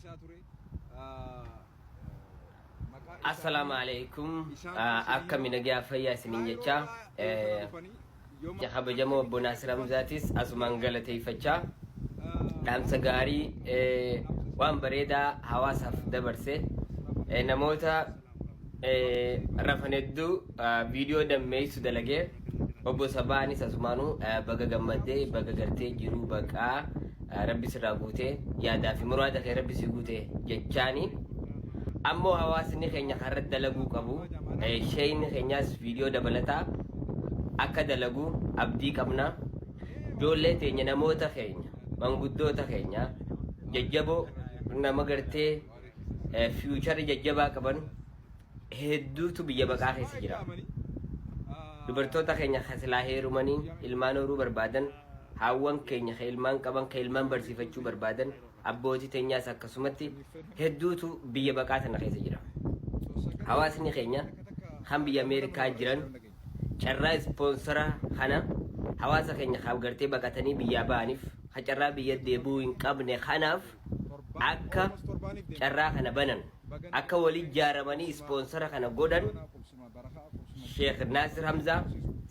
geggeessaa ture. Maqaa Assalaamu isaanii alaikum. isaan dursanii Akkami nagaa fayyaa isiniin jecha Kaayiroodhaa dhiyoo kana dhufanii yooma kabajamoo obbo akkamitti Naasir dhufan Hamzaatis asumaan galateeffachaa dhaamsa gaarii waan bareedaa hawaasaaf dabarse namoota rafan hedduu viidiyoo dammeessu dalagee obbo Sabaanis asumaanuu baga gammaddee baga gartee jiruu baqaa rabbi sirraa guutee yaadaa fi muraada kee rabbi si guute jechaani ammoo hawaasni keenya karra dalaguu qabu sheeyni keenyaas viidiyoo dabalataa akka dalagu abdii qabna ijoollee teenya namoota keenya manguddoota keenya jajjaboo nama gartee fiichara jajjabaa qaban hedduutu biyya baqaa keessa jira. Dubartoota keenya ka silaa heerumanii ilmaan horuu barbaadan, haawwan keenya ka ilmaan qaban ka ilmaan barsiifachuu barbaadan, abbootii teenyaas akkasumatti hedduutu biyya baqaa tana keessa jira. Hawaasni keenya kan biyya Ameerikaa jiran carraa ispoonsara kana hawaasa keenya ka gartee baqatanii biyyaa ba'aniif ka carraa biyya deebi'uu hin qabne kanaaf akka carraa kana banan akka wali ijaaramanii ispoonsara kana godhan Sheekh Naasir Hamzaa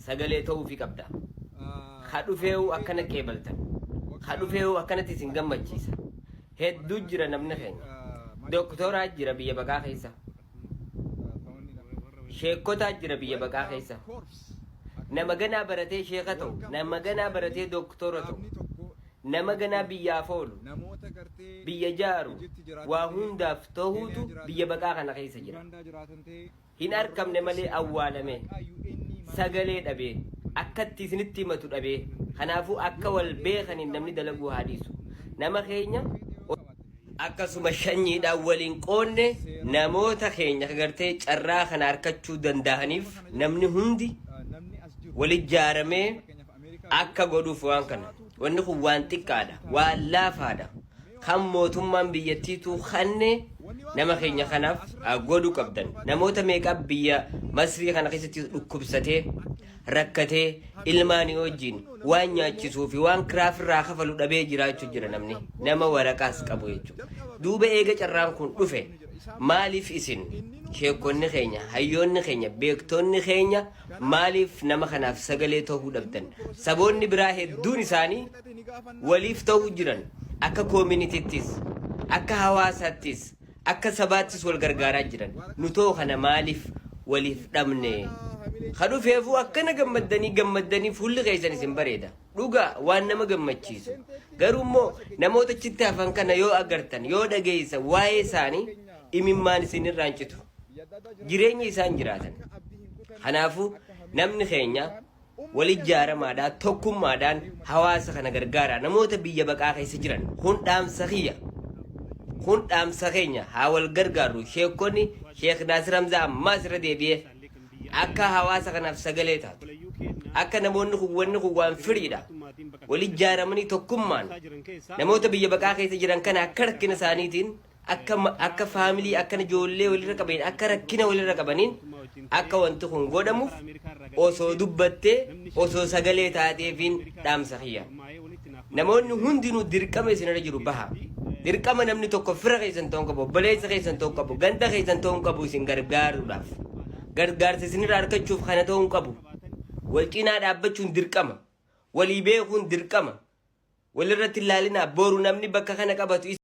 sagalee ta'uufii qabda. Ka dhufeewu akkana qeebaltan. Ka dhufeewu akkanatti isin gammachiisa. Hedduu jira namni keenya. Doktoraa jira biyya baqaa keessa. Sheekotaa jira biyya baqaa keessa. Nama ganaa baratee sheeka ta'u, nama ganaa baratee doktora ta'u, nama ganaa biyyaaf oolu, biyya jaaru, waa hundaaf tahuutu biyya baqaa kana keessa jira. Hin arkamne malee awwaalame. Sagalee dhabee. Akkatti isinitti himatu dhabee. Kanaafuu akka wal beekaniin namni dalaguu haa dhiisu. Nama keenya akkasuma shanyiidhaan waliin qoonne namoota keenya gartee carraa kana harkachuu danda'aniif namni hundi wal ijaaramee akka godhuuf waan kana. Wanni kun waan xiqqaadha, waan laafaadha. Kan mootummaan biyyattiituu kanne nama keenya kanaaf godhuu qabdan. Namoota meeqa biyya Masrii kana keessatti dhukkubsatee rakkatee ilmaanii wajjin waan nyaachisuu fi waan kiraafirraa kafalu dhabee jiraachuu jira namni nama waraqaas qabu jechuudha. Duuba eega carraan kun dhufe maaliif isin sheekonni keenya hayyoonni keenya beektonni keenya Maaliif nama kanaaf sagalee ta'uu dhabdan? Saboonni biraa hedduun isaanii waliif ta'uu jiran. Akka koominitittis, akka hawaasaattis, akka sabaattis wal gargaaraa jiran. Nutoo kana maaliif waliif dhabne? Ka dhufeefuu akkana gammaddanii gammaddanii fuulli keessan isin bareeda. Dhugaa waan nama gammachiisu. Garuu immoo namoota achitti hafan kana yoo agartan, yoo dhageessan waa'ee isaanii imimmaan isin irraa hin citu. Jireenya isaan jiraatan. Kanaafuu namni keenya wal ijaaramaadhaa tokkummaadhaan hawaasa kana gargaaraa namoota biyya baqaa keessa jiran kun dhaamsa kiyya. Kun dhaamsa keenya haa wal gargaarru sheekonni Sheek Naasir Hamzaa ammaas irra deebi'ee akka hawaasa kanaaf sagalee taatu. Akka namoonni kun wanni kun waan firiidha. Wal ijaaramanii tokkummaan namoota biyya baqaa keessa jiran kana akka rakkina isaaniitiin akka akka faamilii akkana ijoollee walirra qabaniin akka rakkina walirra qabaniin akka wanti kun godhamuuf osoo dubbattee osoo sagalee taateefiin dhaamsa kiyya. Namoonni hundinuu dirqama isinirra jiru baha. Dirqama namni tokko fira keessan ta'uu qabu, obboleessa keessan ta'uu qabu, ganda keessan ta'uu qabu isin gargaaruudhaaf. Gargaarsa isinirra argachuuf kana ta'uu qabu. Wal cinaa dhaabbachuun dirqama. Walii beekuun dirqama. Walirratti ilaalinaa boru namni bakka kana qabatu.